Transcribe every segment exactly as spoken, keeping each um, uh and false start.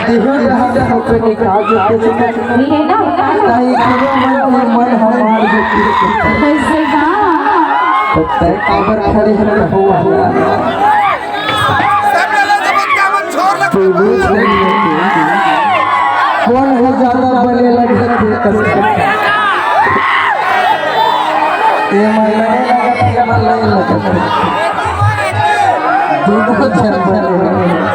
देहे रहा तो पे निकाल देते। ये है ना? ताई करो मन के मन हमार जो। कैसे का? तो तय काबर खड़े हैं हुआ। कोई रोज नहीं है। कौन है ज्यादा बने लगे थे? ये मन नहीं लगा था, ये मन नहीं लगा था। दोनों जन बने।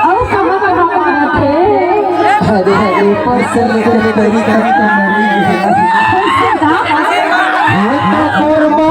अउ कहाँ कहाँ मारत हे? अरे, ऊपर से लेकर तरी तक तो मरी है। कैसे का? ये तो तोर माँ